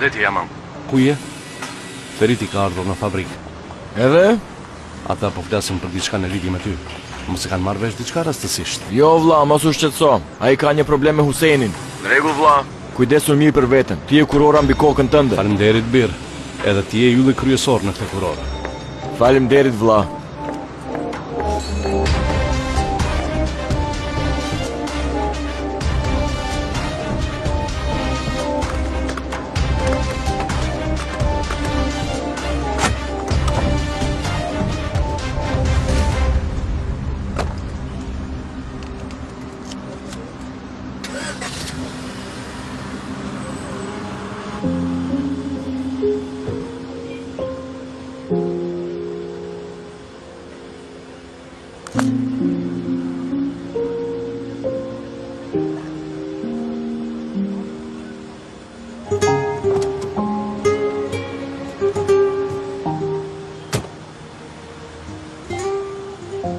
Përshëndetje Jaman. Ku je? Feriti ka ardhur në fabrikë. Edhe? Ata po flasin për diçka në lidhje me ty. Mos e kanë marrë vesh diçka rastësisht. Jo vlla, mos u shqetëso. Ai ka një problem me Huseinin. Në rregull vlla. Kujdesu mirë për veten. Ti je kurora mbi kokën tënde. Faleminderit bir. Edhe ti je ylli kryesor në këtë kurorë. Faleminderit vlla.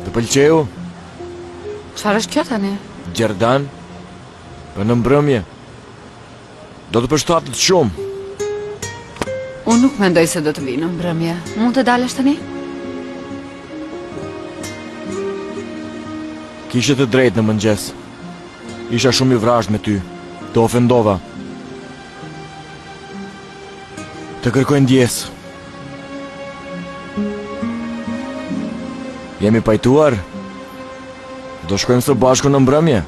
Të pëlqeu? Çfarë është kjo tani? Gjerdan? Për në mbrëmje. Do të përshtatet shumë. Unë nuk mendoj se do të vij në mbrëmje. Mund të dalësh tani? Kishe të drejtë në mëngjes. Isha shumë i vrazhdë me ty. Të ofendova. Të kërkoj ndjesë. Jemi pajtuar? Do shkojmë së bashku në mbrëmje?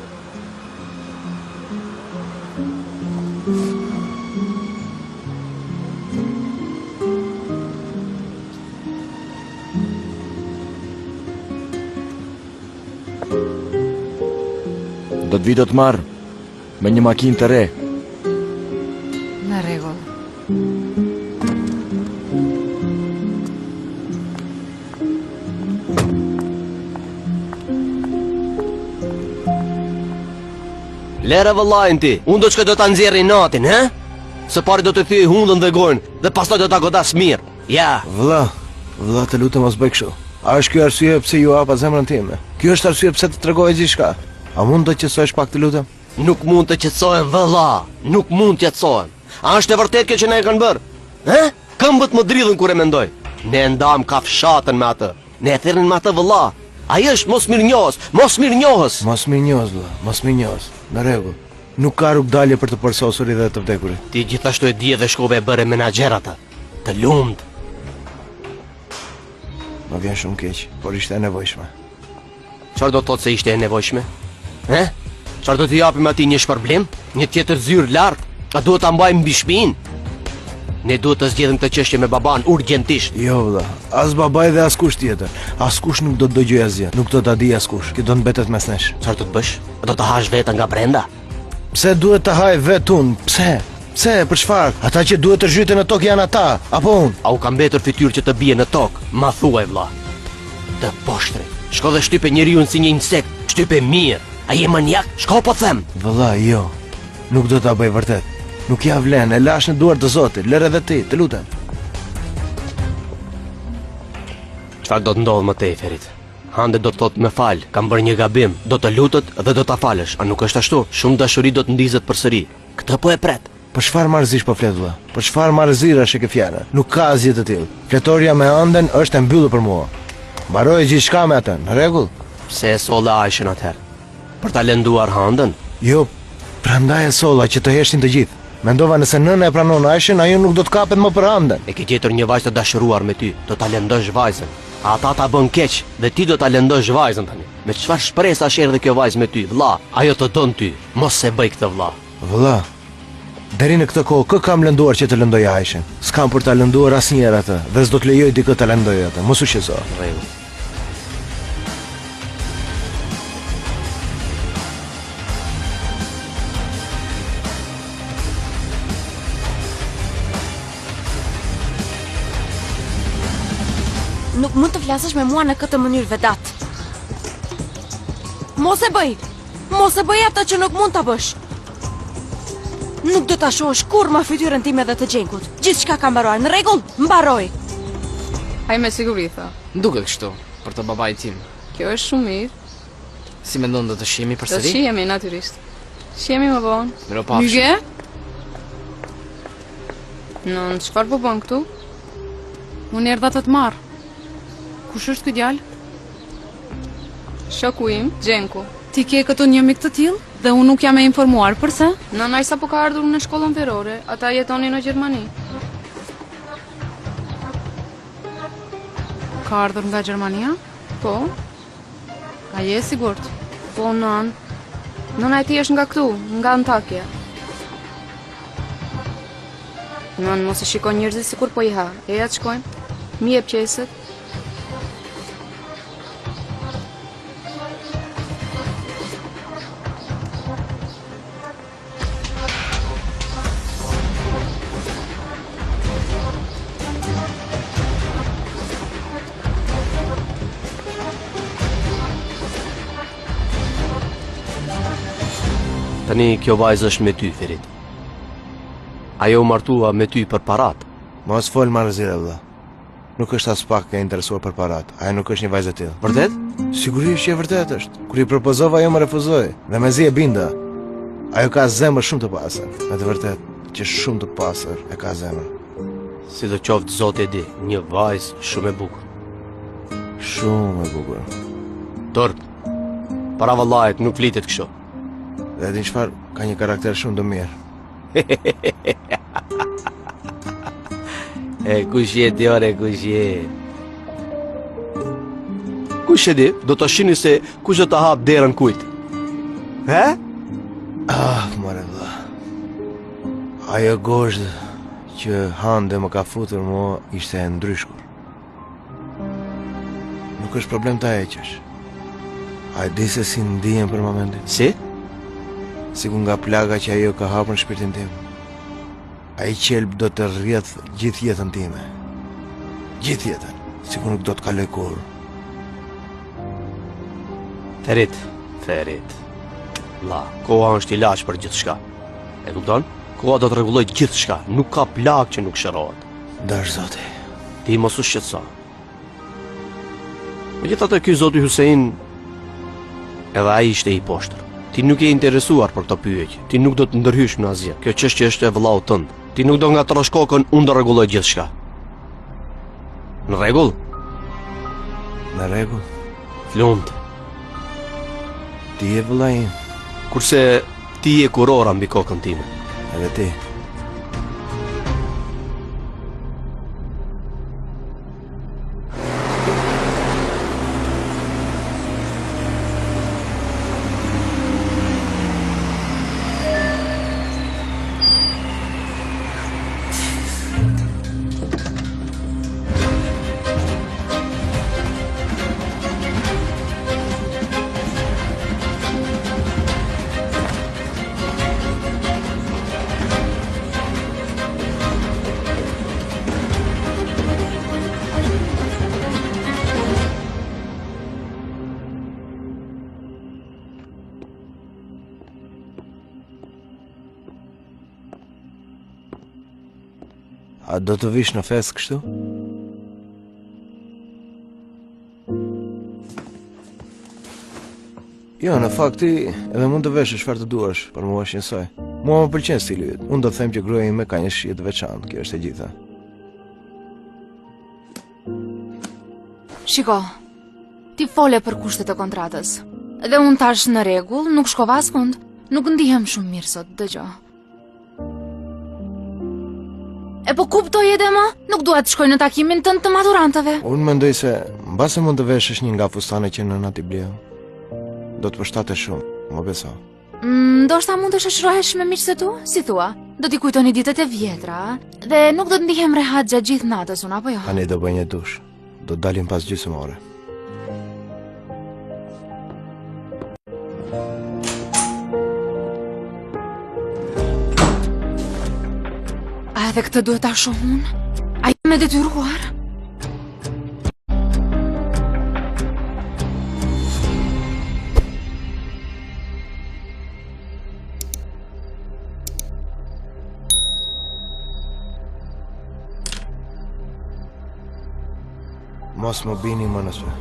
Do të vij të të marr me një makinë të re. Në rregull. Lere vëllain ti, unë do të shkoj do ta nxjerr inatin, he? Së pari do të thyej hundën dhe gojën dhe pastaj do ta godas mirë. Ja. Vëlla, vëlla të lutem mos bëj kështu. A është kjo arsye pse ju hapa zemrën time? Kjo është arsye pse të tregova gjithçka. A mund të qetësohesh pak të lutem? Nuk mund të qetësohem vëlla, nuk mund të qetësohem. A është e vërtetë kjo që na e kanë bërë? He? Këmbët më dridhen kur e mendoj. Ne e ndamë kafshatën me atë. Ne e thërrisnim atë vëlla. Ai është mosmirënjohës, mosmirënjohës. Mosmirënjohës vëlla, mosmirënjohës. Në rregull. Nuk ka rrugëdalje për të përsosurit dhe të vdekurit. Ti gjithashtu e dije dhe shkove e bëre menaxher atë. Të lumtë. Më vjen shumë keq, por ishte e nevojshme. Çfarë do të thotë se ishte e nevojshme? He? Çfarë do t'i japim atij një shpërblim? Një tjetër zyrë lart? A duhet ta mbajmë mbi shpinë? Ne duhet të zgjidhim këtë çështje me babanë urgjentisht. Jo vëlla, as babai dhe askush tjetër. Askush nuk do të dëgjojë asgjë, nuk do ta dijë askush. Kjo do të mbetet mes nesh. Çfarë do të bësh? A do të hash vetë nga brenda? Pse duhet të haj vetë unë? Pse? Pse? Për çfarë? Ata që duhet të zhyten në tokë janë ata, apo unë? A u ka mbetur fytyrë që të bie në tokë? Ma thuaj vëlla. Të poshtrit. Shko dhe shtype njeriun si një insekt, shtype mirë. A je maniak? Shko po them. Vëlla, jo. Nuk do ta bëj vërtet. Nuk ia vlen, e lashë në duar të Zotit. Lëre edhe ti, të lutem. Çfarë do të ndodhë më tej, Ferit? Hande do të thotë më fal, kam bërë një gabim, do të lutet dhe do ta falësh, a nuk është ashtu? Shumë dashuri do të ndizet përsëri. Këtë po e pret. Për çfarë marrëzish po flet vëlla? Për çfarë marrëzirash e ke fjalën? Nuk ka asgjë të tillë. Fletorja me Handen është e mbyllur për mua. Mbaroi gjithçka me atë, në rregull? Pse e solle Ajshen atëherë? Për ta lënduar Handen? Jo, prandaj e solla që të heshtin të gjithë. Mendova nëse nëna e pranon Ajshen, ajo nuk do të kapet më për Handen. E ke gjetur një vajzë të dashuruar me ty, do ta lëndosh vajzën. Ata ta bënë keq dhe ti do ta lëndosh vajzën tani. Me çfarë shpresash erdhi kjo vajzë me ty, vëlla? Ajo të don ty. Mos e bëj këtë vëlla. Vëlla, deri në këtë kohë kë kam lënduar që të lëndoj Ajshen? S'kam për ta lënduar asnjëherë atë dhe s'do të lejoj dikë ta lëndojë atë. Mos u shqetëso. Rregull. Nuk mund të flasësh me mua në këtë mënyrë Vedat. Mos e bëj. Mos e bëj atë që nuk mund ta bësh. Nuk do ta shohësh kurrë më fytyrën time dhe të Xhenkut. Gjithçka ka mbaruar në rregull, mbaroi. Ai me siguri tha. Duket kështu, për të babait tim. Kjo është shumë mirë. Si mendon do të shihemi Do të përsëri? shihemi natyrisht. Shihemi më vonë. Mirupafshim. Myge? Nënë, çfarë po bën këtu? Unë erdha të të marr. Kush është ky djalë? Shoku im, Xhenku. Ti ke këtu një mik të tillë dhe unë nuk jam e informuar, përse? Nënë, ai sapo ka ardhur në shkollën verore, ata jetonin në Gjermani. Ka ardhur nga Gjermania? Po. A je e sigurt? Po, nënë. Nëna e tij është nga këtu, nga Antakja. Nënë, mos i shiko njerëzit sikur po i ha. Eja të shkojmë. M'i jep qeset. Tani kjo vajzë është me ty, Ferit. Ajo u martua me ty për parat. Mos fol marrëzira, vëlla. Nuk është aspak e interesuar për parat. Ajo nuk është një vajzë e tillë. Vërtet? Sigurisht që e vërtetë është. Kur i propozova ajo më refuzoi dhe mezi e binda. Ajo ka zemër shumë të pastër. Me të vërtetë që shumë të pastër e ka zemrën. Sidoqoftë Zoti e di, një vajzë shumë e bukur. Shumë e bukur. Turp. Para vëllait nuk flitet kështu. Dhe e din çfarë, ka një karakter shumë të mirë. E kush je ti ore, kush je? Kush e di, do të shihni se kush do ta hap derën kujt. He? Ah, more vëlla. Ajo gozhdë që Hande më ka futur mua ishte e ndryshkur. Nuk është problem ta heqësh. A e di se si ndihem për momentin? Si? Sikur nga plaga që ajo ka hapur në shpirtin tim. Ai qelb do të rrjedhë gjithë jetën time. Gjithë jetën, sikur nuk do të kalojë kurrë. Ferit, Ferit. Vlla, koha është ilaç për gjithçka. E kupton? Koha do të rregullojë gjithçka, nuk ka plagë që nuk shërohet. Dashtë Zoti. Ti mos u shqetëso. Megjithatë ky zoti Hysein edhe ai ishte i poshtër. Ti nuk je interesuar për këto pyetje. Ti nuk do të ndërhysh në asgjë. Kjo çështje është e vëllaut tënd. Ti nuk do ngatërrosh kokën, unë do rregulloj gjithçka. Në rregull? Në rregull. Të lumtë. Ti je vëllai im. Kurse ti je kurora mbi kokën time. Edhe ti. A do të vish në festë kështu? Jo, në fakt ti edhe mund të veshësh çfarë të duash, për mua është njësoj. Mua më pëlqen stili yt. Unë do të them që gruaja ime ka një shije të veçantë, kjo është e gjitha. Shiko, ti fole për kushtet e kontratës. Dhe unë tash në rregull, nuk shkova askund. Nuk ndihem shumë mirë sot, dëgjo. E po kuptoj edhe më, nuk dua të shkoj në takimin tënd të maturantëve. Unë mendoj se mbase mund të veshësh një nga fustanet që nëna t'i bleu. Do të përshtatesh shumë, më beso. Mm, ndoshta mund të shoqërohesh me miqtë e tu, si thua? Do t'i kujtoni ditët e vjetra dhe nuk do të ndihem rehat gjatë gjithë natës unë apo jo? Tani do bëj një dush. Do dalim pas gjysmë ore. A edhe këtë duhet ta shoh unë? A jam e detyruar? Mos më bini më në sy.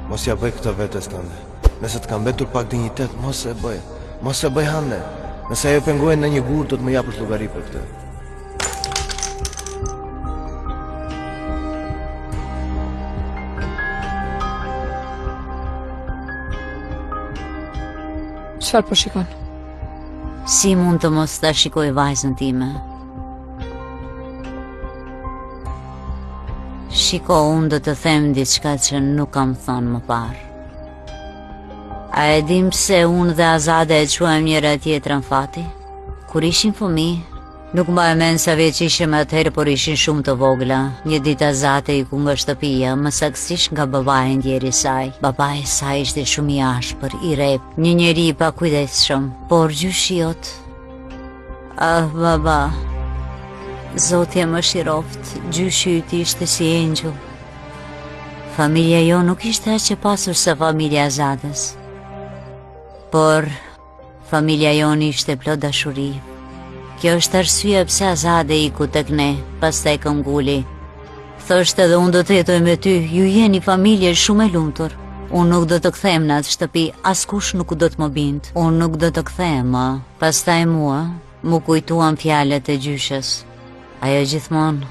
Mos ia bëj këtë vetes tënde. Nëse të ka mbetur pak dinjitet, mos e bëj. Mos e bëj Hande. Nëse ajo pengoi në një gur, do të më japësh llogari për këtë. Çfarë po shikon? Si mund të mos ta shikoj vajzën time? Shiko, unë do të them diçka që nuk kam thënë më parë. A e din pse unë dhe Azade e quajmë njëra tjetrën Fati? Kur ishim fëmijë, nuk mbaj mend sa vjeç ishim atëherë, por ishim shumë të vogla. Një ditë Azade iku nga shtëpia, më saktësisht nga babai i ndjerë i saj. Babai i saj ishte shumë i ashpër, i rreptë, një njeri i pakujdesshëm, por gjyshi jot Ah, baba, Zoti e mëshiroftë, gjyshi yt ishte si engjëll. Familja jonë nuk ishte aq e pasur sa familja e Azades. Por, familja jonë ishte plot dashuri. Kjo është arsyeja pse Azade iku tek ne, pastaj këmbënguli. Thoshte edhe unë do të jetoj me ty, ju jeni familje shumë e lumtur. Unë nuk do të kthehem në atë shtëpi, askush nuk do të më bindë. Unë nuk do të kthehem më. Pastaj mua, m'u kujtuan fjalët e gjyshes. Ajo gjithmonë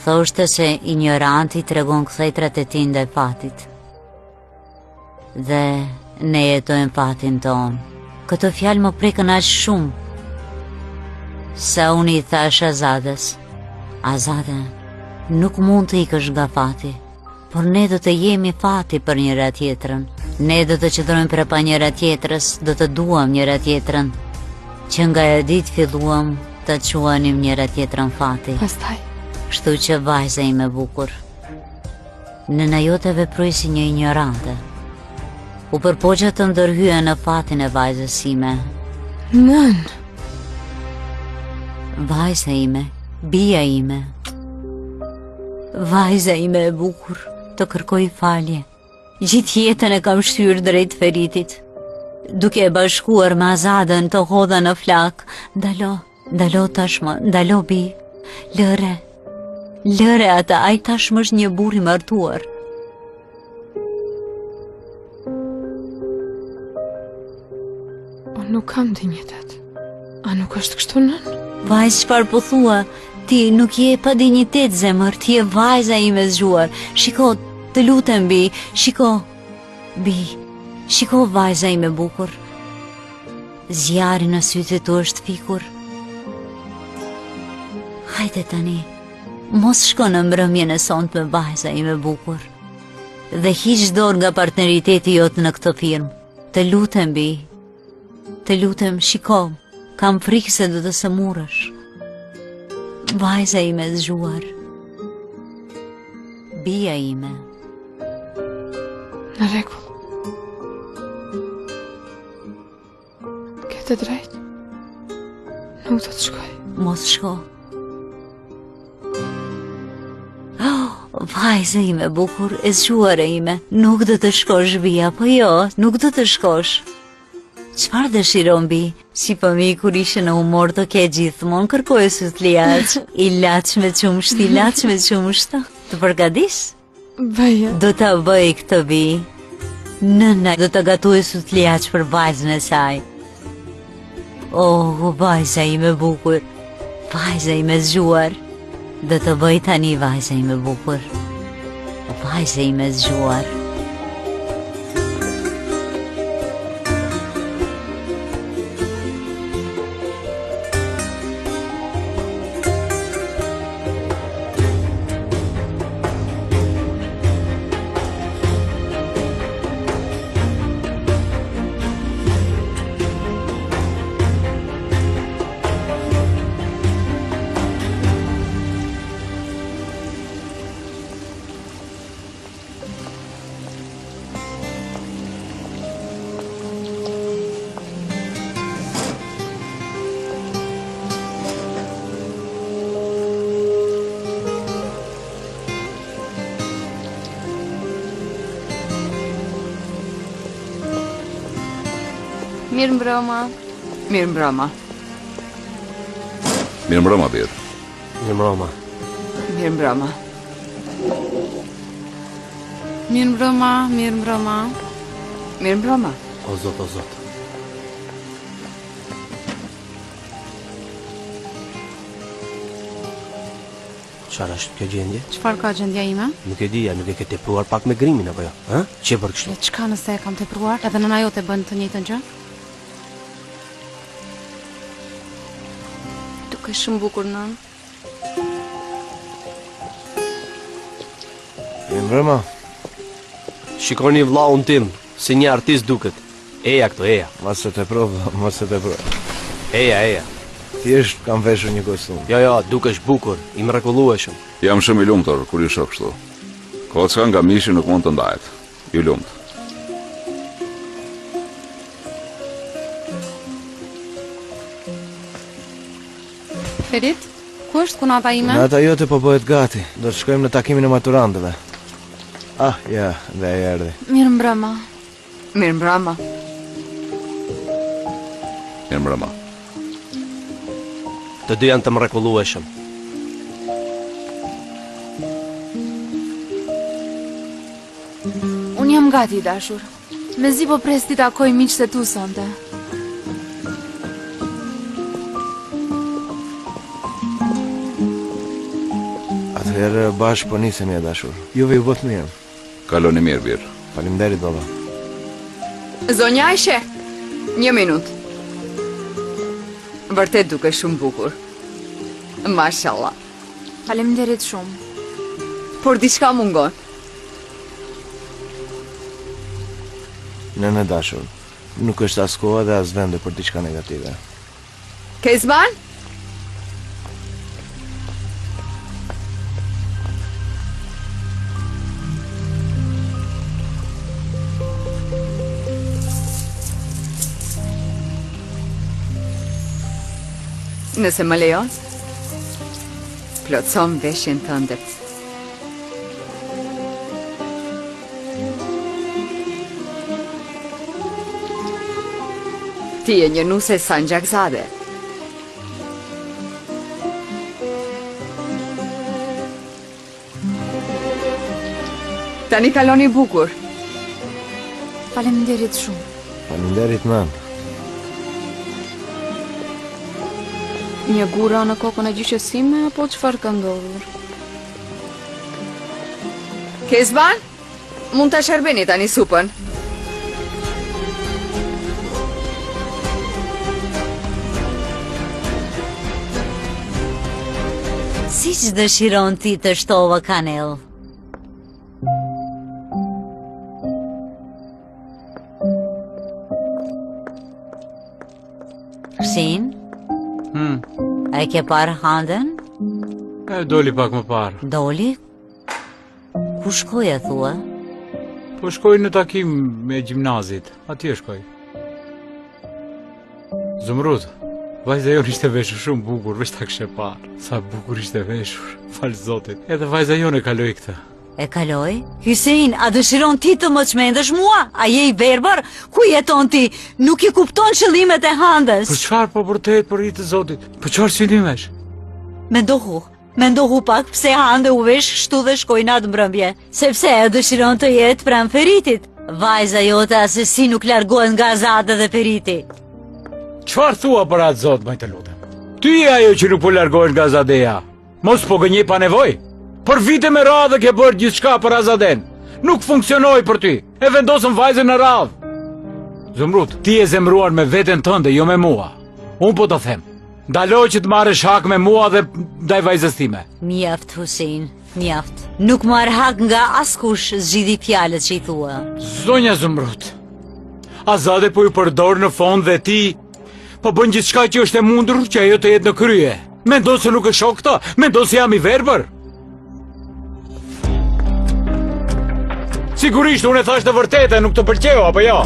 thoshte se injoranti tregon kthetrat e tij ndaj fatit. Dhe ne jetojmë fatin tonë. Këto fjalë më prekën aq shumë, sa unë i thashë Azades. Azade, nuk mund të ikësh nga fati, por ne do të jemi fati për njëra tjetrën. Ne do të qëndrojmë prapa njëra tjetrës, do të duam njëra tjetrën. Që nga ajo ditë filluam të quanim njëra tjetrën fati. Pastaj. Kështu që vajza ime e bukur. Nëna jote veproi si një injorante. U përpoqa të ndërhyja në fatin e vajzës sime. Nënë! Vajza ime, bija ime. Vajza ime e bukur, të kërkoj falje. Gjithë jetën e kam shtyrë drejt Feritit. Duke e bashkuar me Azadën të hodha në flakë. Ndalo, ndalo tashmë, ndalo bijë. Lëre, lëre atë, ai tashmë është një burrë i martuar. Unë nuk kam dinjitet. A nuk është kështu nënë? Vajzë, çfarë po thua? Ti nuk je pa dinjitet, zemër, ti je vajza ime e zgjuar. Shiko, të lutem bijë, shiko, bijë, shiko vajza ime e bukur. Zjarri në sytë e tu është fikur. Hajde tani, mos shko në mbrëmjen e sontme vajza ime e bukur. Dhe hiq dorë nga partneriteti jot në këtë firmë. Të lutem bijë, të lutem shiko, kam frikë se do të sëmuresh. Vajza ime e zgjuar. Bija ime. Në rregull. Ke të drejtë. Nuk do të shkoj. Mos shko. Oh, vajza ime e bukur, e zgjuara ime, nuk do të shkosh bija, po jo, nuk do të shkosh. Çfarë dëshiron bijë? Si fëmijë kur ishe në humor të keq gjithmonë kërkoje sytliaq, ilaç me qumësht, ilaç me qumësht. Të përgatis? Bëje. Do ta bëj këtë bijë. Nëna do të gatuajë sytliaq për vajzën e saj. Oh, vajza ime e bukur. Vajza ime e zgjuar. Do të bëj tani vajza ime e bukur. Vajza ime e zgjuar. Mirëmbrëma. Mirëmbrëma. Mirëmbrëma, bir. Mirëmbrëma. Mirëmbrëma. Mirëmbrëma, mirëmbrëma. Mirëmbrëma. O zot, o zot. Çfarë është kjo gjendje? Çfarë ka gjendja ime? Nuk e di, a nuk e ke tepruar pak me grimin apo jo? Ë? Ç'je bërë kështu? E çka nëse e kam tepruar? Edhe nëna jote bën të njëjtën gjë? Dukesh shumë bukur, nënë. Mirëmbrëma. Shikoni vllaun tim, si një artist duket. Eja këtu, eja. Mos e tepro, mos e tepro. Eja, eja. Thjesht kam veshur një kostum. Jo, jo, dukesh bukur, i mrekullueshëm. Jam shumë i lumtur kur ju shoh kështu. Kocka nga mishi nuk mund të ndahet. Ju lumtë. Ferit, ku është kunata ime? Kunata jote po bëhet gati. Do të shkojmë në takimin e maturantëve. Ah, ja, dhe ai erdhi. Mirëmbrëma. Mirëmbrëma. Mirëmbrëma. Të dy janë të mrekullueshëm. Unë jam gati i dashur. Mezi po pres t'i takoj miqtë e tu sonte. Atëherë bashkë po nisemi e dashur. Juve ju bëftë mirë. Kaloni mirë, bir. Faleminderit baba. Zonja Ajshe, një minutë. Vërtet dukesh shumë bukur. Mashallah. Faleminderit shumë. Por diçka mungon. Nënë e dashur, nuk është as koha dhe as vendi për diçka negative. Kezban? Nëse më lejon, plotësom veshjen tënde. Ti je një nuse Sanxhakzade. Tani kaloni bukur. Faleminderit shumë. Faleminderit nënë. Një gur ra në kokën e gjyshes sime apo çfarë ka ndodhur? Kezban, mund ta shërbeni tani supën. Siç dëshiron ti të shtova kanellë. Husejn? Hmm. A e ke parë Handen? E doli pak më parë. Doli? Ku shkoi a thua? Po shkoi në takim me gjimnazit, atje shkoi. Zumrut, vajza jonë ishte veshur shumë bukur, veç ta kishe parë. Sa bukur ishte veshur, falë zotit. Edhe vajza jonë e kaloi këtë. E kaloi? Hysein, a dëshiron ti të më çmendësh mua? A je i verbër? Ku jeton ti? Nuk i kupton qëllimet e Handes. Për çfarë po bërtet për hir të Zotit? Për çfarë synimesh? Mendohu, mendohu pak pse Hande u vesh kështu dhe shkoi në atë mbrëmje. Sepse ajo dëshiron të jetë pranë Feritit. Vajza jote assesi nuk largohet nga Azade dhe Feriti. Çfarë thua për atë Zot, moj të lutem? Ti je ajo që nuk po largohesh nga Azadeja. Mos po gënjej pa nevojë. Për vite me radhë ke bërë gjithçka për Azaden. Nuk funksionoi për ty. E vendosëm vajzën në radhë. Zumrut, ti je zemëruar me veten tënde, jo me mua. Unë po të them. Ndalo që të marrësh hak me mua dhe ndaj vajzës time. Mjaft Husein, mjaft. Nuk marr hak nga askush zgjidhi fjalët që i thua. Zonja Zumrut. Azade po ju përdor në fund dhe ti Po bën gjithçka që është e mundur që ajo të jetë në krye. Mendon se nuk e shoh këtë? Mendon se jam i verbër? Sigurisht unë e thashë të vërtetën, nuk të pëlqeu apo jo?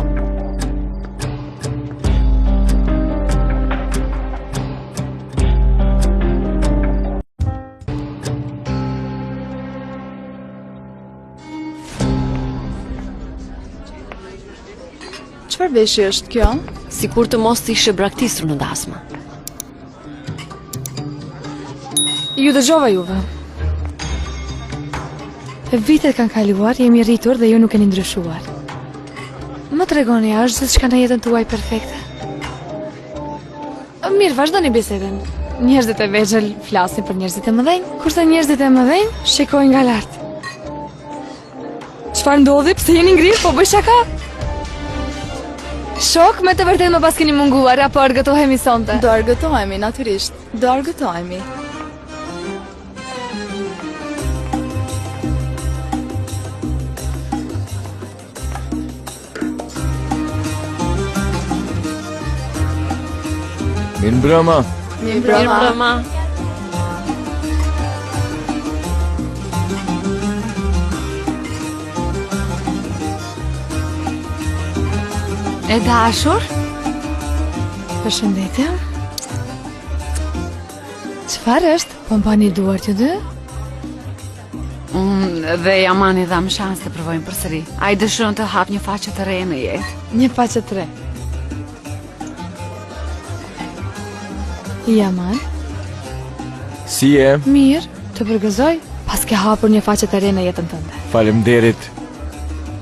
Çfarë veshje është kjo? Sikur të mos të ishe braktisur në dasmë. Ju dëgjova juve. Vitet kanë kaluar, jemi rritur dhe ju nuk keni ndryshuar. Më tregoni, a është gjithçka në jetën tuaj perfekte? Mirë, vazhdoni bisedën. Njerëzit e vegjël flasin për njerëzit e mëdhenj, kurse njerëzit e mëdhenj shikojnë nga lart. Çfarë ndodhi? Pse jeni ngrirë? Po bëj shaka. Shokë, me të vërtetë më paskeni munguar, apo argëtohemi sonte? Do argëtohemi, natyrisht. Do argëtohemi. Mirëmbrëma. Mirëmbrëma. E dashur? Përshëndetje. Çfarë është? Po mbani duart ju dy? Unë dhe Jamani dhamë shans të provojmë përsëri. Ai dëshiron të hapë një faqe të re në jetë. Një faqe të re. Jaman. Si je? Mirë, të përgëzoj. Paske hapur një faqe të re në jetën tënde. Faleminderit.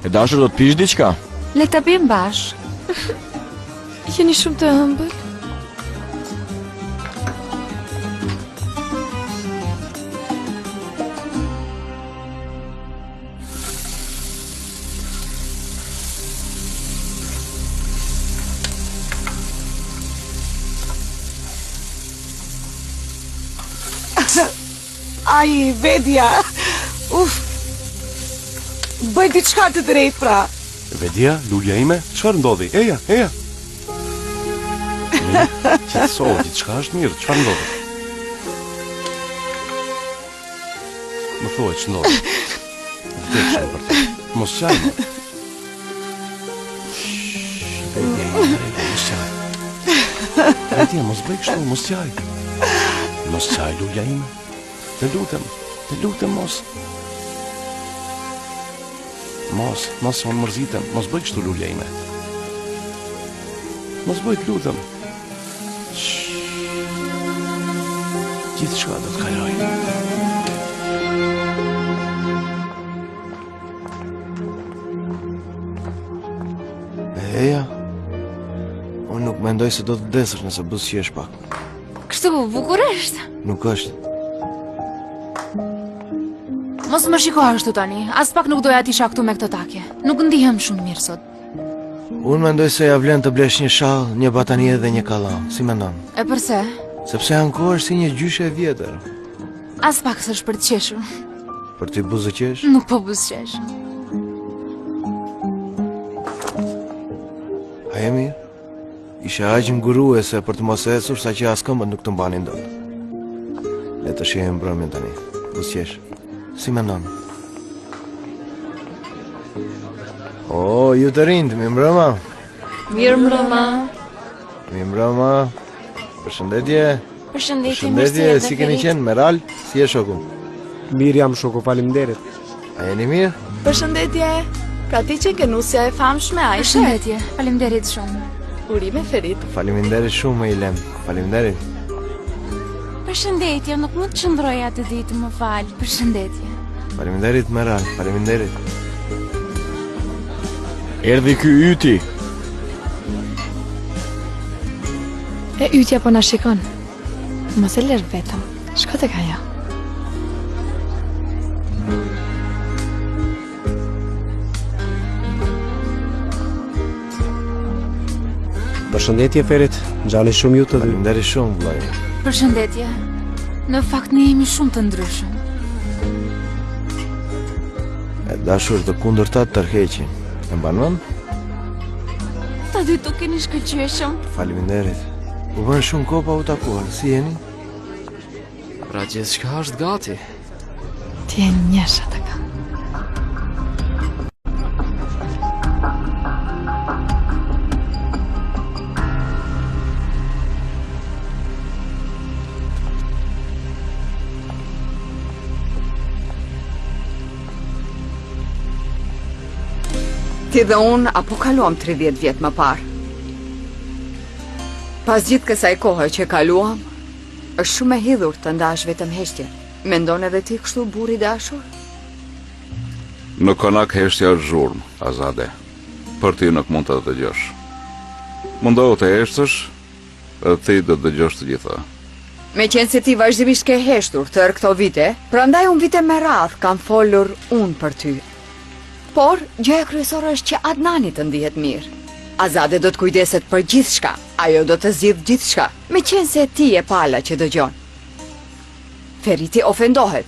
E dashur do të pish diçka? Le të pimë bashkë. Jeni shumë të ëmbël. Ai, Vedia, uf, bëj diçka të drejtë pra. Vedia, lulja ime, çfarë ndodhi? Eja, eja. Qetësohu, gjithçka është mirë, çfarë ndodhi? Më thuaj ç'ndodhi. Vdekshëm për të. Mos qaj më. Vedia, mos qaj. Vedia, mos bëj kështu, mos qaj. Mos qaj, lulja ime. Të lutem, të lutem mos. Mos, mos unë mërzitem, mos bëj kështu lulja ime. Mos bëj të lutem. Gjithçka do të kalojë. Eja, unë nuk mendoj se do të vdesësh nëse buzëqesh pak. Kështu bukur është. Nuk është. Mos më shiko ashtu tani. Aspak nuk doja të isha këtu me këto takje. Nuk ndihem shumë mirë sot. Unë mendoj se ia vlen të blesh një shall, një batanije dhe një kallam. Si mendon? E përse? Sepse ankohesh si një gjyshe e vjetër. Aspak s'është për të qeshur. Për të buzëqesh? Nuk po buzëqesh. A je mirë? Ishe aq ngurruese për të mos ecur saqë as këmbët nuk të mbanin dot. Le të shijojmë mbrëmjen tani. Buzëqesh. Si mendon? O, oh, ju të rinjtë, mirëmbrëma. Mirëmbrëma. Mirëmbrëma. Përshëndetje. Përshëndetje, Përshëndetje, si keni qenë, Meral? Si je shoku? Mirë jam shoku, faleminderit. A jeni mirë? Përshëndetje. Pra ti qenke nusja e famshme Ajshe. Përshëndetje, faleminderit shumë. Urime Ferit. Faleminderit shumë Ilem. Faleminderit. Përshëndetje, nuk mund të qëndroj atë ditë, më fal. Përshëndetje. Faleminderit Meral, faleminderit. Erdhi ky yti. E ytja po na shikon. Mos e lër vetëm. Shko tek ajo. Përshëndetje Ferit, ngjani shumë ju të dy. Faleminderit shumë vëllai. Përshëndetje. Në fakt ne jemi shumë të ndryshëm. E dashur të kundërtat tërheqin. E mban mend? Të dy dukeni shkëlqyeshëm. Faleminderit. U bën shumë kohë pa u takuar. Si jeni? Pra gjithçka është gati. Ti je njësh atë ka. Ti dhe unë, a po kaluam 30 vjet më parë? Pas gjithë kësaj kohe që kaluam, është shumë e hidhur të ndash vetëm heshtjen. Mendon edhe ti kështu burrë i dashur? Në konak heshtja është zhurmë, Azade. Por ti nuk mund ta dëgjosh. Mundohu të heshtësh dhe ti do të dëgjosh të gjitha. Meqenëse ti vazhdimisht ke heshtur tërë këto vite, prandaj unë vite me radhë kam folur unë për ty. Por, gjëja kryesore është që Adnani të ndihet mirë. Azade do të kujdeset për gjithçka. Ajo do të zgjidhë gjithçka. Meqenëse ti je pala që dëgjon. Feriti ofendohet.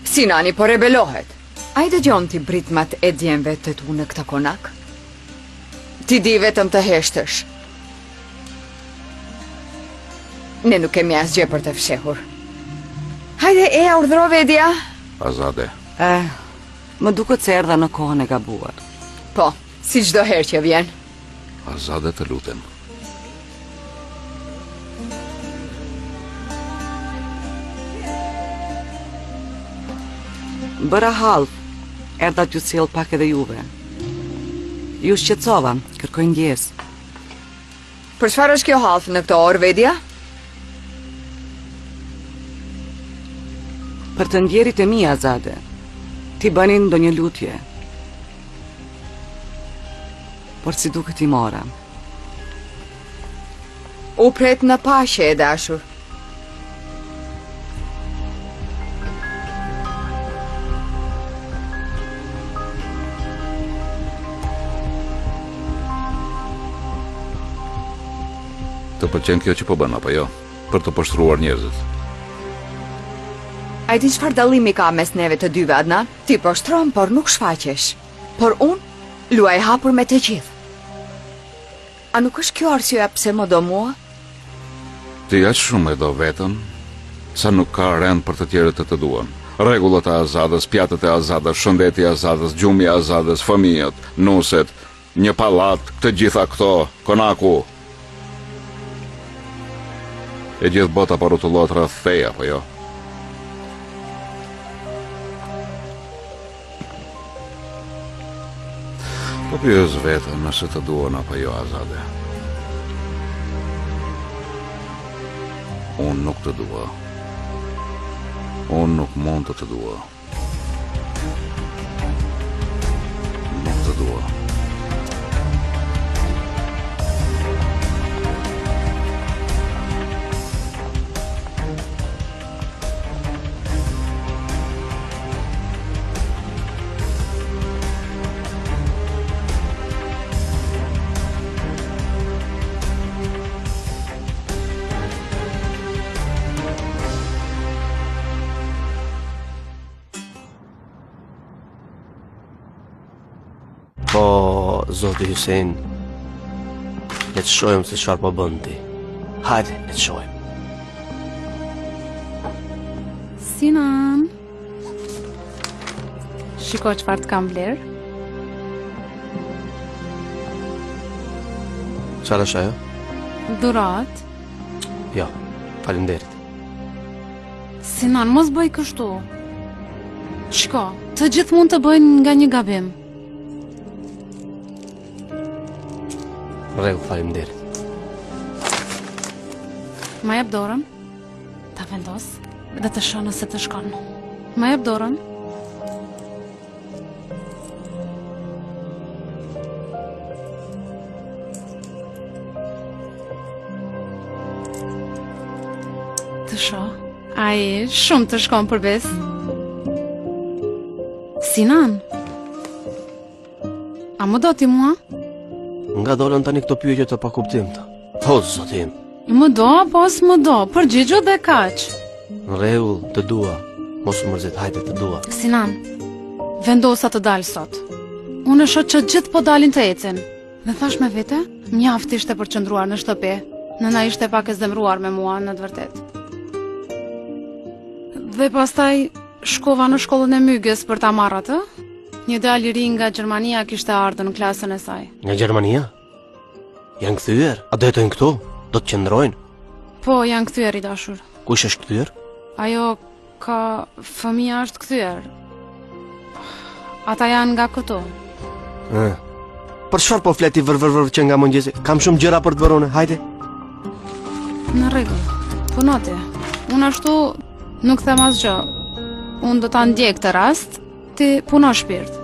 Sinani po rebelohet. A i dëgjon ti britmat e djemve të tu në këtë konak? Ti di vetëm të heshtësh. Ne nuk kemi asgjë për të fshehur. Hajde, eja urdhëro Vedia. Azade. Eh, më duket se erdha në kohën e gabuar. Po, si çdo herë që vjen. Azade të lutem. Bëra hallvë, erdha t'ju sjell pak edhe juve. Ju shqetësova, kërkoj ndjesë. Për çfarë është kjo hallvë në këtë orë, Vedia? Për të ndjerit e mi, Azade, t'i bënin ndonjë lutje. Por si duket i mora. U prehtë në paqe e dashur. Të pëlqen kjo që po bën apo jo? Për të poshtruar njerëzit. A e di çfarë dallimi ka mes neve të dyve, Adnan? Ti poshtron, por nuk shfaqesh. Por unë luaj hapur me të gjithë. A nuk është kjo arsyeja pse më do mua? Ti aq shumë e do veten, sa nuk ka rend për të tjerët të të duan. Rregullat e Azadës, pjatët e Azadës, shëndeti i Azadës, gjumi i Azadës, fëmijët, nuset, një pallat, të gjitha këto, konaku. E gjithë bota po rrotullohet rreth teje, apo jo? Po pyes veten nëse të duan apo jo Azade. Unë nuk të dua. Unë nuk mund të të dua. Nuk të dua. Po, zoti Hysen, le të shohim se çfarë po bën ti. Hajde, le të shohim. Sinan. Shiko çfarë të kam blerë. Çfarë është ajo? Dhuratë. Jo, faleminderit. Sinan, mos bëj kështu. Shiko, të gjithë mund të bëjnë nga një gabim. Në rregull, faleminderit. Ma jep dorën. Ta vendos dhe të shoh nëse të shkon. Ma jep dorën. Të shoh. Ai, shumë të shkon për besë. Sinan. A më do ti mua? Nga dolën tani këto pyetje të pakuptimta. Po, zoti im. Më do apo s'më do? Përgjigju dhe kaq. Në rregull, të dua. Mos u mërzit, hajde të dua. Sinan, vendosa të dal sot. Unë e shoh që gjithë po dalin të ecin. Dhe thashë me vete, mjaft ishte përqendruar në shtëpi. Nëna ishte pak e zemëruar me mua në të vërtetë. Dhe pastaj shkova në shkollën e Myges për ta marrë atë. Një djalë i ri nga Gjermania kishte ardhur në klasën e saj. Nga Gjermania? Janë kthyer? A do jetojnë këtu? Do të qëndrojnë? Po, janë kthyer i dashur. Kush është kthyer? Ajo ka fëmija është kthyer. Ata janë nga këtu. Ë. Për çfarë po flet ti vër vër vër që nga mëngjesi? Kam shumë gjëra për të bërë unë. Hajde. Në rregull. Puno ti. Unë ashtu nuk them asgjë. Unë do ta ndjek këtë rast. Ti puno shpirt.